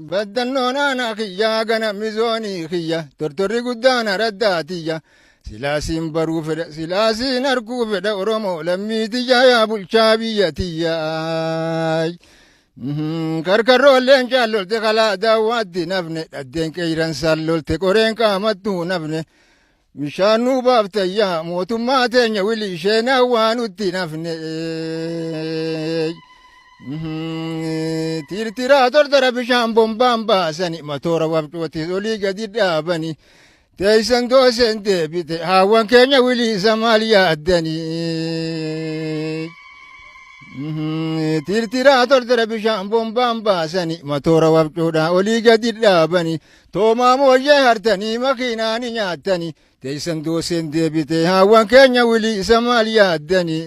Baddannoon aanaa kiyyaa ganamni zoonii kiyya tortorri guddaan araddaa tiyya silaasiin baruu fedha silaasiin arguu fedha Oromoo lammii tiyya yaa bulchaa biyya tiyya. Karkarroolleen caallolte kalaa daawwaatti nafne dhaddeen qeeyransaan lolte qoreen qaamattuu nafne bishaan nuu baaftayyaa mootummaa teenya wili isheen hawaa nutti nafne. Tiirtiraa tortora bishaan bombaan baasani matoora wabcootis olii gadi dhaabani teessan dooseen deebite haawwan keenya wilii isa maal yaaddani. Tiirtiraa tortora bishaan bombaan baasani matoora wabcoodhaa olii gadi dhaabani toomaa mooyyee hartanii makiinaani nyaattani teessan dooseen deebite haawwan keenya wilii isa maal yaaddani.